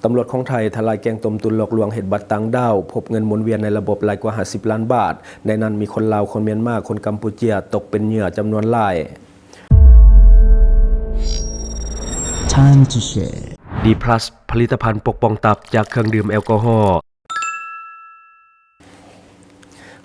ຕຳຫຼວດຂອງໄທທະລາຍແກ້ງຕົ້ມຕຸນຫຼອກລວງເຮັດບັດຕ່າງດ້າວ, ພົບເງິນໝູນວຽນໃນລະບົບຫຼາຍກວ່າຫ້າສິບລ້ານບາດ, ໃນນັ້ນມີຄົນລາວ, ຄົນມຽນມາ, ຄົນກຳປູເຈຍຕົກເປັນເຫຍື່ອຈຳນວນຫຼາຍ. Time to share. ດີພລັສ ຜະລິດຕະພັນປົກປ້ອງຕັບຈາກເຄື່ອງດື່ມແອລກໍຮໍ.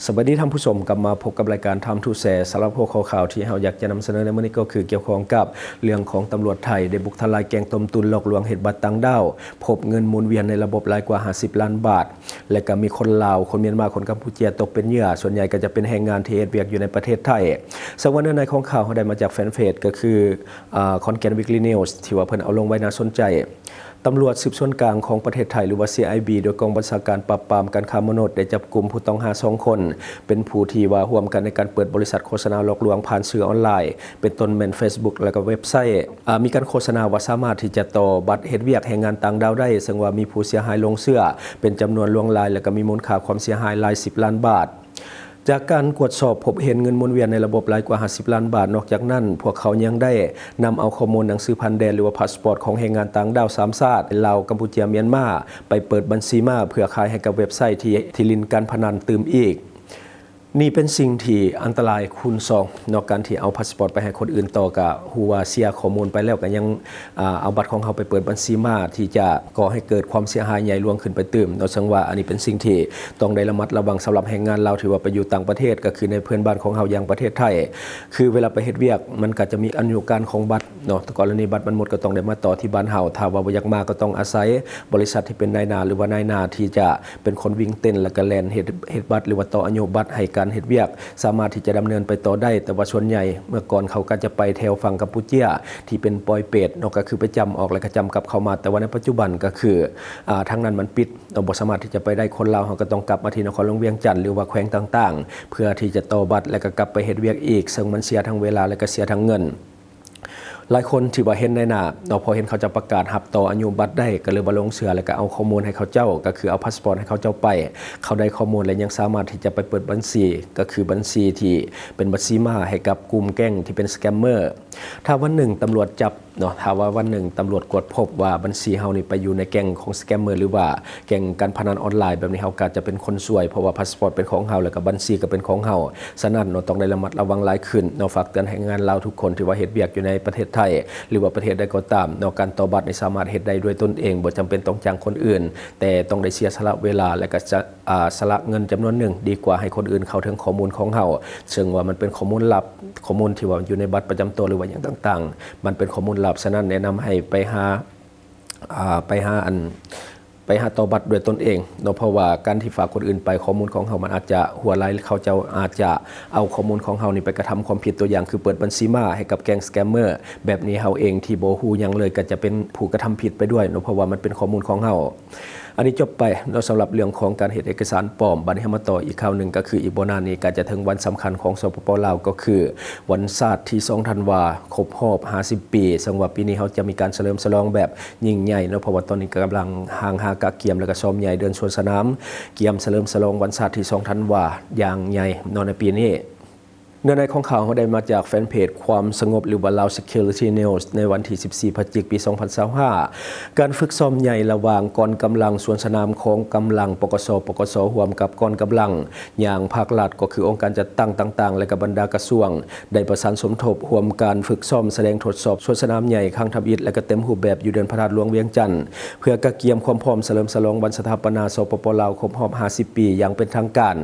ສະບາຍດີທ່ານຜູ້ຊົມ, ກັບມາພົບກັບລາຍການ Time to Share. ສຳລັບຫົວຂໍ້ຂ່າວທີ່ເຮົາຢາກຈະນຳສະເໜີໃນມື້ນີ້ກໍຄືກ່ຽວຂ້ອງກັບເລື່ອງຂອງຕຳຫຼວດໄທໄດ້ບຸກທະລາຍແກ້ງຕົ້ມຕຸນຫຼອກລວງເຮັດບັດຕ່າງດ້າວ, ພົບເງິນໝູນວຽນໃນລະບົບຫຼາຍກວ່າຫ້າສິບລ້ານບາດ ແລະກະມີຄົນລາວ, ຄົນມຽນມາ, ຄົນກຳປູເຈຍຕົກເປັນເຫຍື່ອ, ສ່ວນໃຫຍ່ກໍຈະເປັນແຮງງານທີ່ເຮັດວຽກຢູ່ໃນປະເທດໄທ. ເຊິ່ງວ່າເນື້ອໃນຂອງຂ່າວເຮົາໄດ້ມາຈາກແຟນເພຈ ກໍຄື ອາ Khon Kaen Weekly News ທີ່ວ່າເພິ່ນເອົາລົງໄວ້ໜ້າສົນໃຈ. ຕຳຫຼວດສືບສວນກາງຂອງປະເທດໄທ ຫຼືວ່າ ຊີໄອບີ ໂດຍກອງບັນຊາການປາບປາມການຄ້າມະນຸດ ໄດ້ຈັບກຸມຜູ້ຕ້ອງຫາສອງຄົນ ເປັນຜູ້ທີ່ວ່າຮ່ວມກັນໃນການເປີດບໍລິສັດໂຄສະນາຫຼອກລວງຜ່ານສື່ອອນລາຍ ເປັນຕົ້ນແມ່ນ Facebook ແລະກະເວັບໄຊ. ອາ ມີການໂຄສະນາວ່າສາມາດທີ່ຈະຕໍ່ບັດເຮັດວຽກແຮງງານຕ່າງດ້າວໄດ້, ເຊິ່ງວ່າມີຜູ້ເສຍຫາຍຫຼົງເຊື່ອເປັນຈຳນວນຫຼວງຫຼາຍ ແລະກະມີມູນຄ່າຄວາມເສຍຫາຍຫຼາຍສິບລ້ານບາດ. ຈາກການກວດສອບພົບເຫັນເງິນໝູນວຽນໃນລະບົບຫຼາຍກວ່າຫ້າສິບລ້ານບາດ. ນອກຈາກນັ້ນ, ພວກເຂົາຍັງໄດ້ນຳເອົາຂໍ້ມູນໜັງສືຜ່ານແດນ ຫຼືວ່າພາສປອດຂອງແຮງງານຕ່າງດ້າວສາມຊາດ ລາວ, ກຳປູເຈຍ, ມຽນມາ ໄປເປີດບັນຊີມ້າເພື່ອຂາຍໃຫ້ກັບເວັບໄຊທີ່ ທີ່ຫຼິ້ນການພະນັນຕື່ມອີກ. ນີ້ເປັນສິ່ງທີ່ອັນຕະລາຍຄູນສອງເນາະ, ການທີ່ເອົາພາສປອດໄປໃຫ້ຄົນອື່ນຕໍ່ ກະຮູ້ວ່າເສຍຂໍ້ມູນໄປແລ້ວ ກະຍັງ ອາ ເອົາບັດຂອງເຮົາໄປເປີດບັນຊີມ້າ ທີ່ຈະກໍ່ໃຫ້ເກີດຄວາມເສຍຫາຍໃຫຍ່ຫຼວງຂຶ້ນໄປຕື່ມເນາະ. ເຊິ່ງວ່າອັນນີ້ເປັນສິ່ງທີ່ຕ້ອງໄດ້ລະມັດລະວັງສຳລັບແຮງງານລາວທີ່ວ່າໄປຢູ່ຕ່າງປະເທດ, ກໍຄືໃນເພື່ອນບ້ານຂອງເຮົາຢ່າງປະເທດໄທ, ຄືເວລາໄປເຮັດວຽກ ມັນກະຈະມີອາຍຸການຂອງບັດເນາະ, ກໍລະນີບັດມັນໝົດກໍຕ້ອງໄດ້ມາຕໍ່ທີ່ບ້ານເຮົາ, ຖ້າວ່າບໍ່ຢາກມາກໍຕ້ອງອາໄສບໍລິສັດທີ່ເປັນນາຍໜ້າ ຫຼືວ່ານາຍໜ້າທີ່ຈະເປັນຄົນວິ່ງເຕັ້ນ ແລ້ວກໍແລ່ນເຮັດ ເຮັດບັດ ຫຼືວ່າຕໍ່ອາຍຸບັດໃຫ້ການເຮັດວຽກ ສາມາດທີ່ຈະດຳເນີນໄປຕໍ່ໄດ້. ແຕ່ວ່າສ່ວນໃຫຍ່ເມື່ອກ່ອນເຂົາກໍຈະໄປແຖວຝັ່ງກຳປູເຈຍທີ່ເປັນປອຍເປດເນາະ, ກໍຄືໄປຈຳອອກແລ້ວກໍຈຳກັບເຂົ້າມາ, ແຕ່ວ່າໃນປັດຈຸບັນກໍຄື ອາ ທາງນັ້ນມັນປິດເນາະ, ບໍ່ສາມາດທີ່ຈະໄປໄດ້. ຄົນລາວເຮົາກໍຕ້ອງກັບມາທີ່ນະຄອນຫຼວງວຽງຈັນ ຫຼືວ່າແຂວງຕ່າງໆ ເພື່ອທີ່ຈະຕໍ່ບັດ ແລ້ວກໍກັບໄປເຮັດວຽກອີກ, ເຊິ່ງມັນເສຍທັງເວລາ ແລ້ວກໍເສຍທັງເງິນ. ຫຼາຍຄົນທີ່ວ່າເຫັນໃນໜ້າເນາະ, ພໍເຫັນເຂົາເຈົ້າປະກາດຮັບຕໍ່ອາຍຸບັດໄດ້ ກໍເລີຍບໍ່ຫຼົງເຊື່ອ ແລ້ວກໍເອົາຂໍ້ມູນໃຫ້ເຂົາເຈົ້າ, ກໍຄືເອົາພາສປອດໃຫ້ເຂົາເຈົ້າໄປ. ເຂົາໄດ້ຂໍ້ມູນ ແລະ ຍັງສາມາດທີ່ຈະໄປເປີດບັນຊີ, ກໍຄືບັນຊີທີ່ເປັນບັນຊີມ້າໃຫ້ກັບກຸ່ມແກ້ງທີ່ເປັນສະແກມເມີ. ຖ້າວັນໜຶ່ງຕຳຫຼວດຈັບເນາະ, ຖ້າວ່າວັນໜຶ່ງຕຳຫຼວດກວດພົບວ່າບັນຊີເຮົານີ້ໄປຢູ່ໃນແກ້ງຂອງສະແກມເມີ ຫຼືວ່າ ແກ້ງການພະນັນອອນລາຍແບບນີ້ ເຮົາກໍຈະເປັນຄົນຊວຍ, ເພາະວ່າພາສປອດເປັນຂອງເຮົາ ແລ້ວກໍບັນຊີກໍເປັນຂອງເຮົາ. ສະນັ້ນເນາະ ຕ້ອງໄດ້ລະມັດລະວັງຫຼາຍຂຶ້ນເນາະ. ຝາກເຕືອນແຮງງານລາວທຸກຄົນທີ່ວ່າເຮັດວຽກຢູ່ໃນປະເທດໄທ ຫຼືວ່າປະເທດໃດກໍຕາມເນາະ, ການຕໍ່ບັດນີ້ສາມາດເຮັດໄດ້ດ້ວຍຕົນເອງ, ບໍ່ຈຳເປັນຕ້ອງຈ້າງຄົນອື່ນ, ແຕ່ຕ້ອງໄດ້ເສຍສະຫຼະເວລາ ແລ້ວກໍຈະ ອາ ສະຫຼະເງິນຈຳນວນໜຶ່ງ ດີກວ່າໃຫ້ຄົນອື່ນເຂົ້າເຖິງຂໍ້ມູນຂອງເຮົາ, ເຊິ່ງວ່າມັນເປັນຂໍ້ມູນລັບ, ຂໍ້ມູນທີ່ວ່າຢູ່ໃນບັດປະຈຳຕົວ ຫຼືວ່າຫຍັງຕ່າງໆ, ມັນເປັນຂໍ້ມູນລັບ. ສະນັ້ນແນະນຳໃຫ້ໄປຫາ ອາ ໄປຫາອັນ ໄປຫາຕໍ່ບັດດ້ວຍຕົນເອງເນາະ, ເພາະວ່າການທີ່ຝາກຄົນອື່ນໄປ ຂໍ້ມູນຂອງເຮົາມັນອາດຈະຮົ່ວໄຫຼ, ເຂົາເຈົ້າອາດຈະເອົາຂໍ້ມູນຂອງເຮົານີ້ໄປກະທຳຄວາມຜິດ, ຕົວຢ່າງຄືເປີດບັນຊີມ້າໃຫ້ກັບແກ້ງສະແກມເມີ. ແບບນີ້ເຮົາເອງທີ່ບໍ່ຮູ້ຫຍັງເລີຍ ກໍຈະເປັນຜູ້ກະທຳຜິດໄປດ້ວຍເນາະ, ເພາະວ່າມັນເປັນຂໍ້ມູນຂອງເຮົາ. ອັນນີ້ຈົບໄປເນາະ ສຳລັບເລື່ອງຂອງການເຮັດເອກະສານປອມ. ບັດນີ້ເຮົາມາຕໍ່ອີກຂ່າວໜຶ່ງ, ກໍຄືອີກບໍ່ນານນີ້ກໍຈະເຖິງວັນສຳຄັນຂອງ ສປປ ລາວ, ກໍຄືວັນຊາດທີສອງທັນວາ ຄົບຮອບຫ້າສິບປີ. ເຊິ່ງວ່າປີນີ້ເຮົາຈະມີການສະເຫຼີມສະຫຼອງແບບ ຍິ່ງໃຫຍ່ເນາະ, ເພາະວ່າຕອນນີ້ກຳລັງຮ່າງຫາກະກຽມ ແລະກະຊ້ອມໃຫຍ່ເດີນສວນສະໜາມ ກຽມສະເຫຼີມສະຫຼອງວັນຊາດທີສອງທັນວາຢ່າງໃຫຍ່ເນາະໃນປີນີ້. ເນື້ອໃນຂອງຂ່າວເຮົາໄດ້ມາຈາກແຟນເພຈຄວາມສະຫງົບ ຫຼືວ່າ Lao Security News ໃນວັນທີສິບສີ່ ພະຈິກ ປີສອງພັນຊາວຫ້າ ການຝຶກຊ້ອມໃຫຍ່ລະຫວ່າງກອງກຳລັງສວນສະໜາມຂອງກຳລັງ ປກສ ປກສ ຮ່ວມກັບກອງກຳລັງຍາງພາກລັດ ກໍຄືອົງການຈັດຕັ້ງຕ່າງໆ ແລະກະບັນດາກະຊວງ ໄດ້ປະສານສົມທົບຮ່ວມການຝຶກຊ້ອມສະແດງທົດສອບສວນສະໜາມໃຫຍ່ຄັ້ງທຳອິດ ແລະກະເຕັມຮູບແບບຢູ່ເດີ່ນພະທາດຫຼວງວຽງຈັນ ເພື່ອກະກຽມຄວາມພ້ອມສະເຫຼີມສະຫຼອງວັນສະຖາປະນາ ສປປ ລາວ ຄົບຮອບຫ້າສິບປີຢ່າງເປັນທາງການ.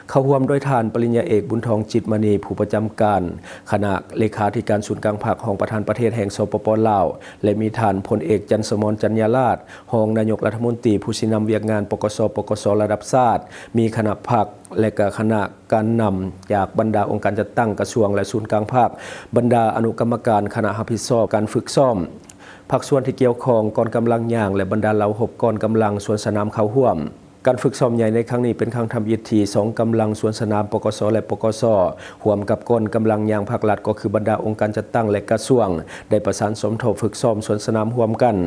ເຂົ້າຮ່ວມໂດຍທ່ານ ປະລິນຍາເອກ ບຸນທອງ ຈິດມະນີ ຜູ້ປະຈຳການຄະນະເລຂາທິການສູນກາງພັກ ຮອງປະທານປະເທດແຫ່ງ ສປປ ລາວ ແລະ ມີທ່ານ ພົນເອກ ຈັນສະໝອນ ຈັນຍາລາດ ຮອງນາຍົກລັດຖະມົນຕີ ຜູ້ຊີ້ນຳວຽກງານ ປກສ ປກສ ລະດັບຊາດ, ມີຄະນະພັກ ແລະ ກະຄະນະ ການນຳຈາກບັນດາອົງການຈັດຕັ້ງກະຊວງ ແລະ ສູນກາງພັກ, ບັນດາອະນຸກຳມະການຄະນະຮັບຜິດຊອບການຝຶກຊ້ອມ, ພາກສ່ວນທີ່ກ່ຽວຂ້ອງ, ກອງກຳລັງຍາງ ແລະ ບັນດາເຫຼົ່າຮົບກອງກຳລັງສວນສະໜາມເຂົ້າຮ່ວມ. ການຝຶກຊ້ອມໃຫຍ່ໃນຄັ້ງນີ້ເປັນຄັ້ງທຳອິດທີ່ສອງກຳລັງສວນສະໜາມ ປກສ ແລະ ປກສ ຮ່ວມກັບກອງກຳລັງຍາງພາກລັດ ກໍຄືບັນດາອົງການຈັດຕັ້ງ ແລະ ກະຊວງ ໄດ້ປະສານສົມທົບຝຶກຊ້ອມສວນສະໜາມຮ່ວມກັນ,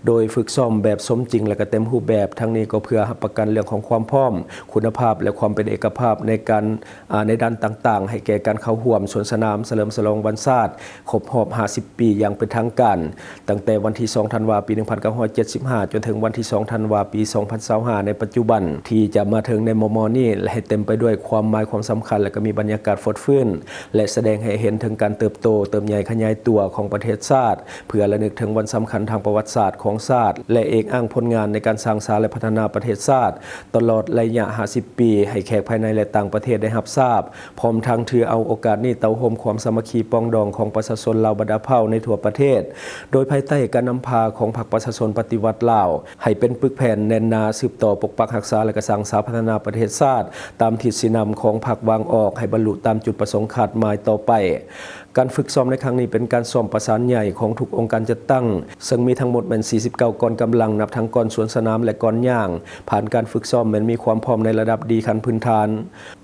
ໂດຍຝຶກຊ້ອມແບບສົມຈິງ ແລະ ກະເຕັມຮູບແບບ, ທັງນີ້ກໍເພື່ອຮັບປະກັນເລື່ອງຂອງຄວາມພ້ອມ, ຄຸນນະພາບ ແລະ ຄວາມເປັນເອກະພາບໃນການ ອາ ໃນດ້ານຕ່າງໆ ໃຫ້ແກ່ການເຂົ້າຮ່ວມສວນສະໜາມສະເຫຼີມສະຫຼອງວັນຊາດຄົບຮອບຫ້າສິບປີຢ່າງເປັນທາງການ, ຕັ້ງແຕ່ວັນທີສອງ ທັນວາ ປີໜຶ່ງພັນເກົ້າຮ້ອຍເຈັດສິບຫ້າ ຈົນເຖິງວັນທີສອງ ທັນວາ ປີສອງພັນຊາວຫ້າ ໃນປັດຈຸບັນ ທີ່ຈະມາເຖິງໃນມໍ່ໆນີ້ ແລະ ໃຫ້ເຕັມໄປດ້ວຍຄວາມໝາຍຄວາມສຳຄັນ ແລະ ກໍມີບັນຍາກາດຟົດຟື້ນ ແລະ ສະແດງໃຫ້ເຫັນເຖິງການເຕີບໂຕ, ເຕີບໃຫຍ່ຂະຫຍາຍຕົວຂອງປະເທດຊາດ, ເພື່ອລະນຶກເຖິງວັນສຳຄັນທາງປະຫວັດສາດຂອງຊາດ ແລະ ເອກອ້າງຜົນງານໃນການສ້າງສາ ແລະ ພັດທະນາປະເທດຊາດ ຕະຫຼອດໄລຍະຫ້າສິບປີ ໃຫ້ແຂກພາຍໃນ ແລະ ຕ່າງປະເທດໄດ້ຮັບຊາບ, ພ້ອມທັງຖືເອົາໂອກາດນີ້ເຕົ້າໂຮມຄວາມສາມັກຄີປອງດອງຂອງປະຊາຊົນລາວບັນດາເຜົ່າໃນທົ່ວປະເທດ, ໂດຍພາຍໃຕ້ການນຳພາຂອງພັກປະຊາຊົນປະຕິວັດລາວ ໃຫ້ເປັນປຶກແຜ່ນແໜ້ນໜາ, ສືບຕໍ່ປົກປັກຮັກສາ ແລະ ກະສ້າງສາພັດທະນາປະເທດຊາດ ຕາມທິດຊີ້ນຳຂອງພັກວາງອອກ ໃຫ້ບັນລຸຕາມຈຸດປະສົງຄາດໝາຍຕໍ່ໄປ. ການຝຶກຊ້ອມໃນຄັ້ງນີ້ເປັນການຊ້ອມປະສານໃຫຍ່ຂອງທຸກອົງການຈັດຕັ້ງ, ເຊິ່ງມີທັງໝົດແມ່ນສີ່ສິບເກົ້າກອງກຳລັງ, ນັບທັງກອງສວນສະໜາມ ແລະ ກອງຍ່າງ. ຜ່ານການຝຶກຊ້ອມແມ່ນມີຄວາມພ້ອມໃນລະດັບດີຂັ້ນພື້ນຖານ.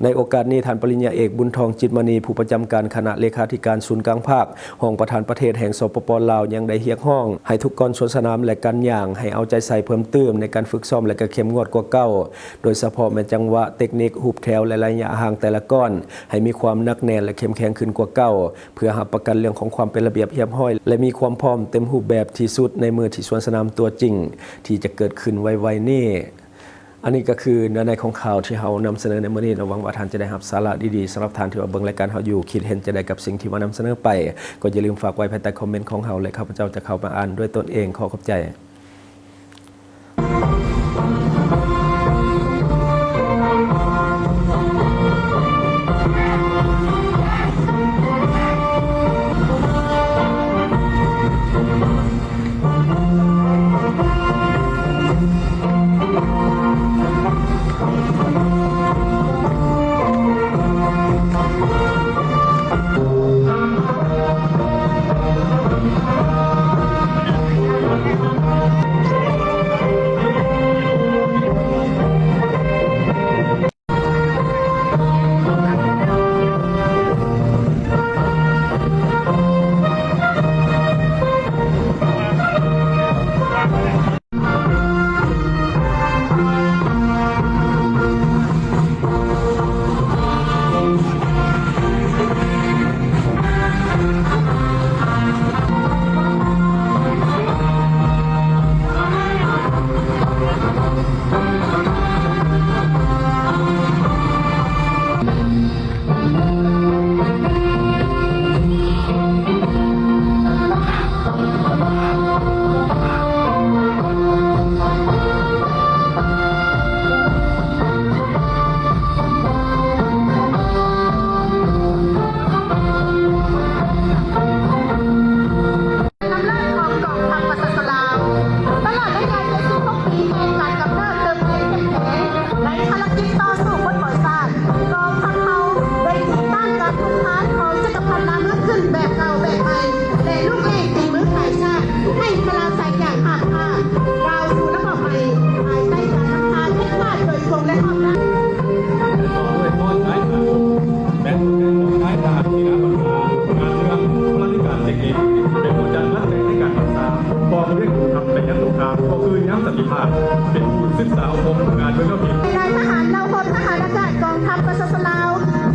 ໃນໂອກາດນີ້, ທ່ານປະລິນຍາເອກ ບຸນທອງ ຈິດມະນີ ຜູ້ປະຈຳການຄະນະເລຂາທິການສູນກາງພັກ, ຮອງປະທານປະເທດແຫ່ງ ສປປ ລາວ ຍັງໄດ້ຮຽກຮ້ອງໃຫ້ທຸກກອງສວນສະໜາມ ແລະ ການຍ່າງ ໃຫ້ເອົາໃຈໃສ່ເພີ່ມຕື່ມໃນການຝຶກຊ້ອມ ແລະ ກະເຂັ້ມງວດກວ່າເກົ່າ, ໂດຍສະເພາະແມ່ນຈັງຫວະເຕັກນິກ, ຮູບແຖວ ແລະ ໄລຍະຫ່າງແຕ່ລະກອງ ໃຫ້ມີຄວາມໜັກແໜ້ນ ແລະ ເຂັ້ມແຂງຂຶ້ນກວ່າເກົ່າ, ເພື່ອຮັບປະກັນເລື່ອງຂອງຄວາມເປັນລະບຽບຮຽບຮ້ອຍ ແລະ ມີຄວາມພ້ອມເຕັມຮູບແບບທີ່ສຸດໃນມື້ທີ່ສວນສະໜາມຕົວຈິງທີ່ຈະເກີດຂຶ້ນໄວໆນີ້. ອັນນີ້ກໍຄືເນື້ອໃນຂອງຂ່າວທີ່ເຮົານຳສະເໜີໃນມື້ນີ້ເນາະ. ຫວັງວ່າທ່ານຈະໄດ້ຮັບສາລະດີໆ. ສຳລັບທ່ານທີ່ວ່າເບິ່ງລາຍການເຮົາຢູ່ ຄິດເຫັນຈັ່ງໃດກັບສິ່ງທີ່ວ່ານຳສະເໜີໄປ, ກໍຢ່າລືມຝາກໄວ້ພາຍໃຕ້ຄອມເມັນຂອງເຮົາ ແລະ ຂ້າພະເຈົ້າຈະເຂົ້າມາອ່ານດ້ວຍຕົນເອງ. ຂໍຂອບໃຈ. ນຳເລີດຂອງກອງທັບປະຊາຊົນລາວ ຕະຫຼອດໄລຍະເຈັດສິບຫົກປີແຫ່ງການກຳເນີບເຕີບໃຫຍ່ເຂັ້ມແຂງ ໃນພາລະກິດຕໍ່ສູ້ປົດປ່ອຍຊາດ, ກອງທັບເຮົາໄດ້ຕີຕ້ານການຮຸກຮານຂອງຈັກກະພັດລາວເມືອງຂຶ້ນແບບເກົ່າແບບໃໝ່ ແລະ ລູກເລກຕີມືຂາຍຊາດໃຫ້ພະລາໄຊຢ່າງຫ້າມພາດ ກ້າວສູ່ລະບອບໃໝ່ ພາຍໃຕ້ການນຳພາແຫ່ງຊາດໂດຍກົງ ແລະ ຮອບດ້ານ. ແມ່ນຕົວແທນຂອງນາຍທະຫານ ສີດາບັນຊາ, ງານເມືອງ, ພະລາທິການ, ເຕັກນິກ, ເປັນຜູ້ຈັດງານແຕ່ງໃນການປຶກສາ, ຄອບຄົວ, ເລື່ອງກອງທັບ ແລະ ຍາມສົງຄາມ, ກໍຄືຍາມສັນຕິພາບ, ເປັນຜູ້ສຶກສາອົບຮົມງານເມືອງເຮົາອີກ. ນາຍທະຫານເຫຼົ່າຮົບທະຫານອາກາດກອງທັບປະຊາຊົນລາວ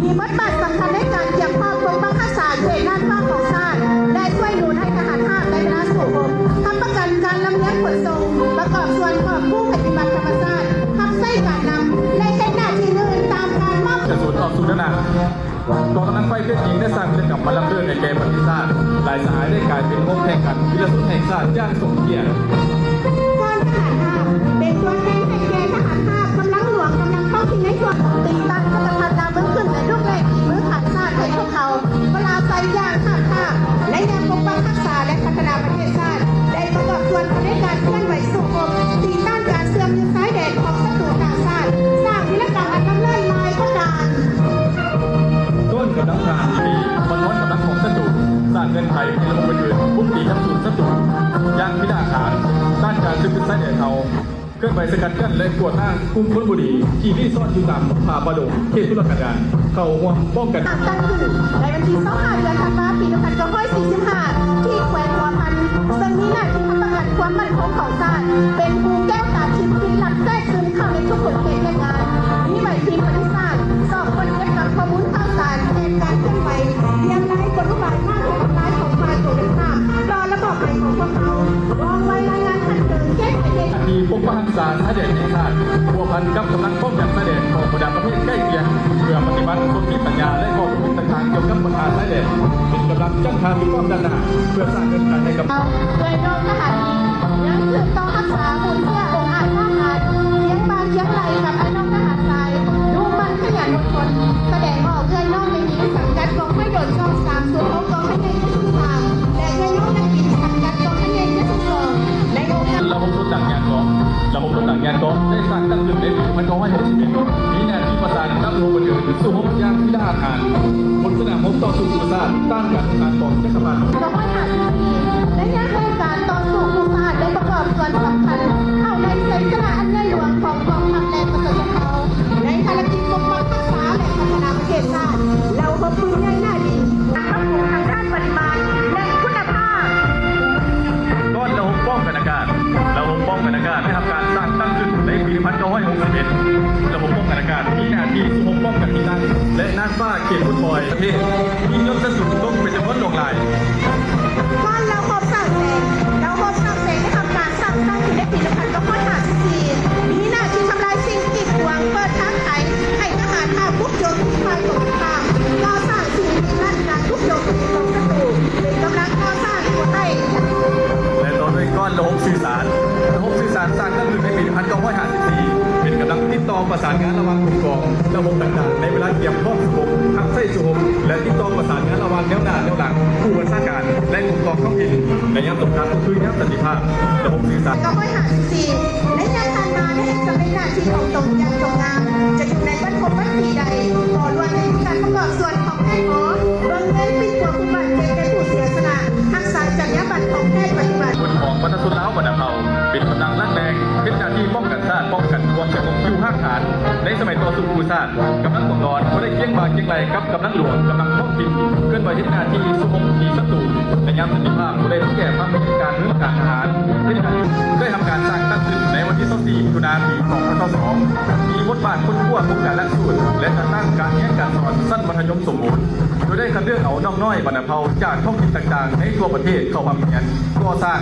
ມີບົດບາດສຳຄັນໃນການກຽມພ້ອມປົກປັກຮັກສາເຂດນ່ານຟ້າຂອງຊາດ ແລະ ຊ່ວຍໜູນໃຫ້ທະຫານຮາບ ແລະ ຄະນະສູ້ຮົບ ຮັບປະກັນການລຳລຽງຂົນສົ່ງ, ປະກອບສ່ວນກອບກູ້ໄພພິບັດທຳມະຊາດ, ຮັບໃຊ້ການນຳ ແລະ ເຮັດໜ້າທີ່ອື່ນຕາມການມອບ. ຈະສູນອອກສູ່ດ້ານໜ້າ. ກອງກຳລັງໄຟເພນຍິງໄດ້ສ້າງວິລະກຳອັນລ້ຳເລີດໃຫ້ແກ່ປະເທດຊາດ. ຫຼາຍສະຫາຍໄດ້ກາຍເປັນໂຮງແຂ່ງຂັນວິລະຊົນແຫ່ງຊາດຢ່າງສົມກຽດ. ກອງທະຫານຮາບ ເປັນຕົວແທນໃຫ້ແກ່ທະຫານຮາບກຳລັງຫຼວງກຳລັງທ້ອງຖິ່ນໃນຊ່ວງຕີຕ້ານຈັກກະພັດລາວເມືອງຂຶ້ນ ແລະ ລຸກແລກຕີມືຂາຍຊາດໃຫ້ພວກເຂົາ ພະລາໄຊຢ່າງຫ້າມພາດ ແລະ ຍັງປົກປັກຮັກສາ ແລະ ພັດທະນາປະເທດຊາດ ໄດ້ປະກອບສ່ວນເຂົ້າໃນການເຄື່ອນໄຫວສູ້ຮົບ ຕີຕ້ານການເຊື່ອມຢູ່ຊາຍແດນຂອງສັດຕູຕ່າງຊາດ, ສ້າງວິລະກຳອັນລ້ຳເລີດຫຼາຍປະການ. ຕົ້ນກຳລັງທະຫານທີ່ດີ, ບັນທອນກຳລັງຂອງສັດຕູ, ສ້າງເງື່ອນໄຂໃຫ້ລະບົບອື່ນໆບຸກຕີນຳສູນສັດຕູຢ່າງພິນາດຫານ, ຕ້ານການເຊື່ອມຢູ່ຊາຍແດນເຮົາ. ເຄື່ອນໄຫວສະກັດກັ້ນ ແລະ ກວດລ້າງກຸ່ມຄົນບໍ່ດີທີ່ລີ້ຊ່ອນຢູ່ຕາມຜາປ່າດົງ ເຂດທຸລະກັນດານ ເຂົ້າຮ່ວມປ້ອງກັນ. ຕັ້ງຂຶ້ນໃນວັນທີຊາວຫ້າ ເດືອນທັນວາ ປີໜຶ່ງພັນເກົ້າຮ້ອຍສີ່ສິບຫ້າ ທີ່ແຂວງຫົວພັນ ເຊິ່ງມີໜ້າທີ່ຮັບປະກັນຄວາມໝັ້ນຄົງຂອງຊາດ ເປັນຮູແກ້ວຕາທິບທີ່ລັກແຊກຊຶມເຂົ້າໃນທຸກຂົງເຂດວຽກງານ, ມີໄຫວທີປະດິດສ້າງ ຊອກຄົ້ນເກັບກຳຂໍ້ມູນຂ່າວສານ ແຜນການເຄື່ອນໄຫວ, ລຽງລາຍກົນອຸບາຍມ້າງເຮັດລາຍຂອງຝ່າຍຕົງກັນຂ້າມ ຕໍ່ລະບອບໃໝ່ຂອງພວກເຮົາ. ວ່ອງໄວລາຍງານຂັ້ນເທິງ ແກ້ໄຂເຫດ. ໜ້າທີ່ປົກປັກຮັກສາຊາຍແດນແຫ່ງຊາດ ພົວພັນກັບກຳລັງປ້ອງກັນຊາຍແດນຂອງບັນດາປະເທດໃກ້ຄຽງ ເພື່ອປະຕິບັດສົນທິສັນຍາ ແລະ ຂໍ້ຕົກລົງຕ່າງໆ ກ່ຽວກັບບັນຫາຊາຍແດນ ເປັນກຳລັງຈັ້ງທາຕິດຕາມດ້ານໜ້າ ເພື່ອສ້າງເງື່ອນໄຂໃຫ້ກັບ. ເອີຍນ້ອງທະຫານຍິງ ຍັງສືບຕໍ່ຮັກສາມູນເຊື້ອອົງອາດກ້າຫານ ຄຽງບ່າຄຽງໄຫຼ່ກັບອ້າຍນ້ອງທະຫານຊາຍ ດຸໝັ່ນຂະຫຍັນອົດທົນ ສະແດງອອກເອື້ອຍນ້ອງແມ່ຍິງ ສັງກັດກອງຮ້ອຍໂດດຊອກສາມສູນຫົກ ກອງພັນໃຫຍ່ເຈັດສິບສາມ ແລະ ເອື້ອຍນ້ອງນັກບິນ ສັງກັດກອງພັນໃຫຍ່ເຈັດສິບສອງ ໃນໂອກາດ. ລະບົບລົດຕາກຍານກອງ ລະບົບລົດຕາກຍານກອງໄດ້ສ້າງຕັ້ງຂຶ້ນໃນປີໜຶ່ງພັນເກົ້າຮ້ອຍຫົກສິບເອັດ ມີໜ້າທີ່ປະສານກັບໂຮງບັນເທີງສູ້ຮົບຢ່າງພິລະອາດຫານ ບົນສະໜາມຮົບຕໍ່ສູ້ກູ້ຊາດ ຕ້ານການທຳລາຍຂອງຈັກກະພັດ. ເກົ້າຮ້ອຍຫ້າສິບສີ່ ໄດ້ຍາມແຫ່ງການຕໍ່ສູ້ກູ້ຊາດ ໄດ້ປະກອບສ່ວນສຳຄັນເຂົ້າໃນໄຊຊະນະອັນໃຫຍ່ຫຼວງຂອງກອງທັບ ແລະ ປະຊາຊົນເຮົາ ໃນພາລະກິດປົກປັກຮັກສາ ແລະ ພັດທະນາປະເທດຊາດ. ລະບົບປືນໃຫຍ່ໜ້າດິນ ປັບປຸງທາງດ້ານປະລິມານ ແລະ ຄຸນນະພາບ. ກ້ອນລະບົບປ້ອງກັນອາກາດ ລະບົບປ້ອງກັນອາກາດໄດ້ຮັບການສ້າງຕັ້ງຂຶ້ນໃນປີໜຶ່ງພັນເກົ້າຮ້ອຍຫົກສິບເອັດ. ລະບົບປ້ອງກັນອາກາດມີໜ້າທີ່ສູ້ຮົບປ້ອງກັນທີ່ຕັ້ງ ແລະ ນ່ານຟ້າເຂດພົ້ນພອຍປະເທດ ມີຍົດສັດສູງຕົກເປັນຈຳນວນຫຼວງຫຼາຍ. ກ້ອນລະບົບສາງແສງ ລະບົບສາງແສງໄດ້ຮັບການສ້າງຕັ້ງຂຶ້ນໃນປີໜຶ່ງພັນເກົ້າຮ້ອຍຫ້າສິບສີ່ ມີໜ້າທີ່ທຳລາຍສິ່ງກີດຂວາງ ເປີດທາງໄຂໃຫ້ທະຫານເຮົາບຸກໂຈມຕີຝ່າຍຕົງກັນຂ້າມ ກໍ່ສ້າງສິ່ງທີ່ກັ້ນການບຸກໂຈມຕີຂອງສັດຕູ ເປັນກຳລັງກໍ່ສ້າງຕົວໃຫ້. ແລະ ຕໍ່ດ້ວຍກ້ອນລະບົບສື່ສານ ລະບົບສື່ສານສ້າງຕັ້ງຂຶ້ນໃນປີໜຶ່ງພັນເກົ້າຮ້ອຍຫ້າສິບສີ່ ເປັນກຳລັງຕິດຕໍ່ປະສານງານລະຫວ່າງກົມກອງ ລະບົບຕ່າງໆ ໃນເວລາກຽມພ້ອມສູ້ຮົບ, ຮັບໃຊ້ສູ້ຮົບ ແລະ ຕິດຕໍ່ປະສານງານລະຫວ່າງແນວໜ້າແນວຫຼັງ, ຜູ້ບັນຊາການ ແລະ ກົມກອງທ້ອງຖິ່ນ ໃນຍາມສົງຄາມກໍຄືຍາມສັນຕິພາບ. ລະບົບສື່ສານ ເກົ້າຮ້ອຍຫ້າສິບສີ່ ໃນຍາມຜ່ານມາໄດ້ເຮັດສຳເລັດໜ້າທີ່ຂອງຕົນຢ່າງສົງງາມ ຈະຢູ່ໃນບັນທົມບັນທີໃດ ກໍລ້ວນແມ່ນການປະກອບສ່ວນຂອງແພດໝໍ ເບິ່ງແຍງປິ່ນປົວຜູ້ບາດເຈັບ ແລະ ຜູ້ເສຍສະຫຼະ ຮັກສາຈັນຍາບັນຂອງແພດປະຕິບັດ. ບຸນຂອງບັນພະບຸລຸດລາວບັນດາເຜົ່າ ເປັນກຳລັງຫຼັກແຫຼ່ງ ເຮັດໜ້າທີ່ປ້ອງກັນຊາດ ປ້ອງກັນຄວາມສະຫງົບຢູ່ຮາກຖານ ໃນສະໄໝຕໍ່ສູ້ກູ້ຊາດ. ກຳລັງກອງຫຼອນບໍ່ໄດ້ຄຽງບ່າຄຽງໄຫຼ່ກັບກຳລັງຫຼວງ, ກຳລັງທ້ອງຖິ່ນ ເຄື່ອນໄຫວເຮັດໜ້າທີ່ສູ້ຮົບຕີສັດຕູ ໃນຍາມສັນຕິພາບ ບໍ່ໄດ້ເບິ່ງແຍກຄວາມເປັນການເມືອງການທະຫານ. ເຮັດໜ້າທີ່ໄດ້ຮັບການສ້າງຕັ້ງຂຶ້ນໃນວັນທີຊາວສີ່ ມິຖຸນາ ປີສອງພັນຊາວສອງ ມີບົດບາດຄົ້ນຄວ້າປ້ອງກັນຫຼັກສູດ ແລະ ຈັດຕັ້ງການຮຽນການສອນຊັ້ນມັດທະຍົມສົມບູນ ໂດຍໄດ້ຄັດເລືອກເອົານ້ອງນ້ອຍບັນດາເຜົ່າຈາກທ້ອງຖິ່ນຕ່າງໆ ໃນທົ່ວປະເທດເຂົ້າຮ່ວມຮຽນກໍ່ສ້າງ.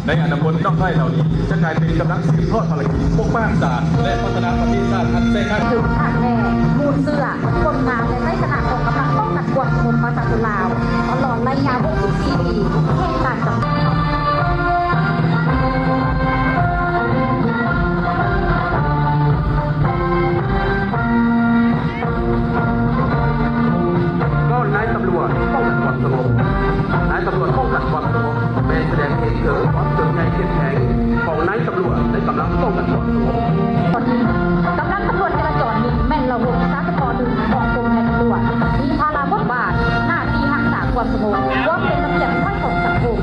ໃນອະນາຄົດ ນ້ອງນ້ອຍເຫຼົ່ານີ້ຈະກາຍເປັນກຳລັງສືບທອດພາລະກິດປົກປັກຮັກສາ ແລະ ພັດທະນາປະເທດຊາດອັນແສນງາມ. ການແຜ່ມູນເຊື້ອ ຜົນງານ ແລະ ໄຊຊະນະຂອງກຳລັງປ້ອງກັນຄວາມສະຫງົບຂອງປະຊາຊົນລາວ ຕະຫຼອດໄລຍະຫົກສິບສີ່ປີແຫ່ງການກຳ ກໍນາຍຕຳຫຼວດປ້ອງກັນຄວາມສະຫງົບ ນາຍຕຳຫຼວດປ້ອງກັນຄວາມສະຫງົບ ແມ່ນສະແດງໃຫ້ເຫັນເຖິງຄວາມເຖິງໃຫຍ່ເຂັ້ມແຂງຂອງນາຍຕຳຫຼວດໃນກຳລັງປ້ອງກັນຄວາມສະຫງົບ. ຕອນນີ້ ກຳລັງຕຳຫຼວດຈະລາຈອນນີ້ແມ່ນລະບົບວິຊາສະເພາະໜຶ່ງຂອງກົມນາຍຕຳຫຼວດ ມີພາລະບົດບາດໜ້າທີ່ຮັກສາຄວາມສະຫງົບ, ຄວາມເປັນລະບຽບຮຽບຮ້ອຍຂອງສັງຄົມ,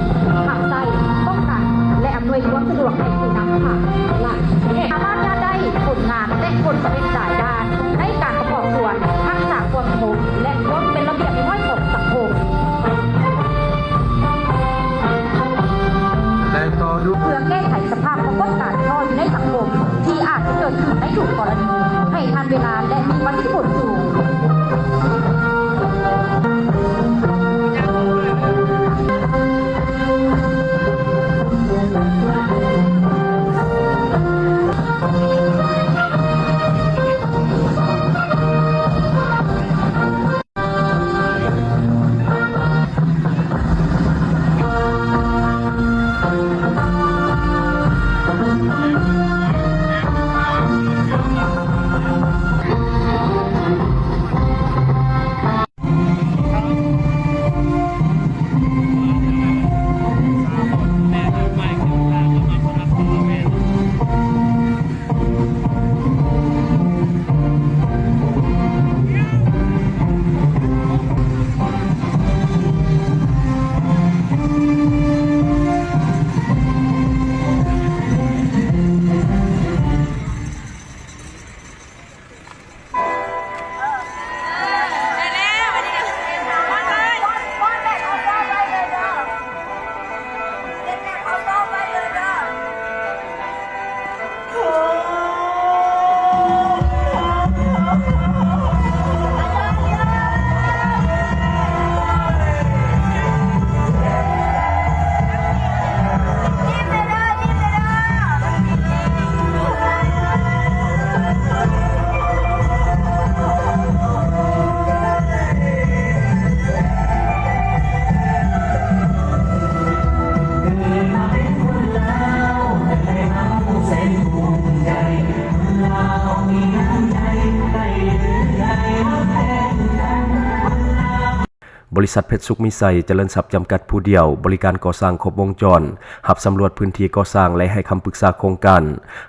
ຮັບໃຊ້, ປ້ອງກັນ ແລະ ອຳນວຍຄວາມສະດວກໃຫ້ຜູ້ນຳພາ ແລະ ສາມາດຍາດໄດ້ຜົນງານ ແລະ ຜົນສຳເລັດຫຼາຍດ້ານໃນການປະກອບສ່ວນຮັກສາຄວາມສະຫງົບ ແລະ ຄວາມເປັນລະບຽບຮຽບຮ້ອຍຂອງສັງຄົມ ແລະ ຕໍ່ດ້ວຍ ເພື່ອແກ້ໄຂສະພາບປາກົດການທີ່ເຮົາຢູ່ໃນສັງຄົມ ທີ່ອາດຈະເກີດຂຶ້ນໃນທຸກກໍລະນີ ໃຫ້ທັນເວລາ ແລະ ມີປະສິດທິຜົນສູງ. ບໍລິສັດເພັດສຸກມີໄຊຈະເລີນຊັບຈຳກັດຜູ້ດຽວ, ບໍລິການກໍ່ສ້າງຄົບວົງຈອນ, ຮັບສຳຫຼວດພື້ນທີ່ກໍ່ສ້າງ ແລະ ໃຫ້ຄຳປຶກສາໂຄງການ,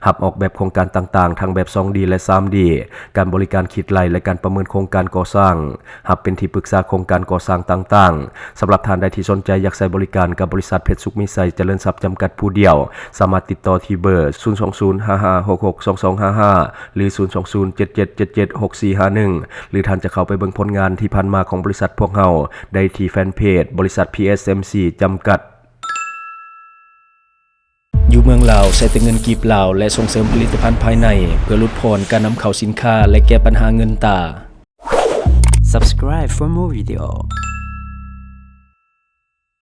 ຮັບອອກແບບໂຄງການຕ່າງໆ ທັງແບບສອງດີ ແລະ ສາມດີ, ການບໍລິການຄິດໄລ່ ແລະ ການປະເມີນໂຄງການກໍ່ສ້າງ, ຮັບເປັນທີ່ປຶກສາໂຄງການກໍ່ສ້າງຕ່າງໆ. ສຳລັບທ່ານໃດທີ່ສົນໃຈຢາກໃຊ້ບໍລິການກັບບໍລິສັດເພັດສຸກມີໄຊຈະເລີນຊັບຈຳກັດຜູ້ດຽວ, ສາມາດຕິດຕໍ່ທີ່ເບີ ສູນສອງສູນ ຫ້າຫ້າຫົກຫົກ ສອງສອງຫ້າຫ້າ ຫຼື ສູນສອງສູນ ເຈັດເຈັດເຈັດເຈັດ ຫົກສີ່ຫ້າໜຶ່ງ ຫຼື ທ່ານຈະເຂົ້າໄປເບິ່ງຜົນງານທີ່ຜ່ານມາຂອງບໍລິສັດພວກເຮົາໄດ້ທີ່ແຟນເພຈ ບໍລິສັດ ພີເອັສເອັມຊີ ຈຳກັດ. ຢູ່ເມືອງລາວໃຊ້ແຕ່ເງິນກີບລາວ ແລະ ສົ່ງເສີມຜະລິດຕະພັນພາຍໃນ ເພື່ອຫຼຸດຜ່ອນການນຳເຂົ້າສິນຄ້າ ແລະ ແກ້ບັນຫາເງິນຕາ. Subscribe for more video.